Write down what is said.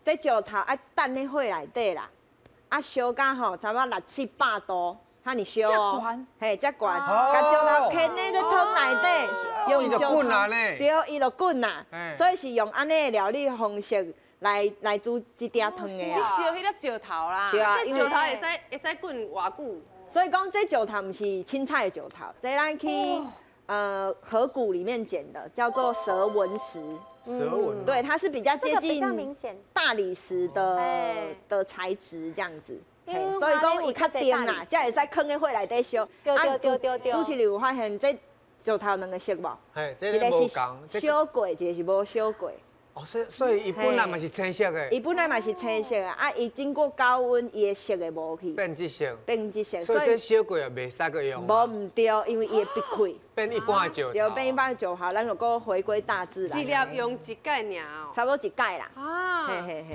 這石頭愛等咧火內底啦，啊燒甲吼差不多六七百度，遐爾燒哦，嘿，遮懸，共石頭牽咧這湯內底，用石頭對，伊就滾啦，所以是用按呢的料理方式來煮這鼎湯的啊。你燒彼粒石頭啦，對啊，這石頭會使會使滾偌久？所以講這石頭毋是凊彩的石頭，這咱去河谷裡面撿的，叫做蛇紋石。蛇紋，對，它是比較接近大理石的材質這樣子，所以講伊較甜啦，才會使囥咧火內底燒。對對對對。主持人有發現這石頭兩個色無？一個是燒過，一個是無燒過。哦，所以伊本來嘛是青色的。伊本來嘛是青色的，啊，伊經過高溫，伊的色會無去。變這色。變這色。所以這燒過也袂使閣用。無毋對，因為伊會變開。變一般的石頭。對，變一般的石頭，咱就閣回歸大自然。一粒用一擺爾哦。差不多一擺啦。啊。嘿嘿嘿。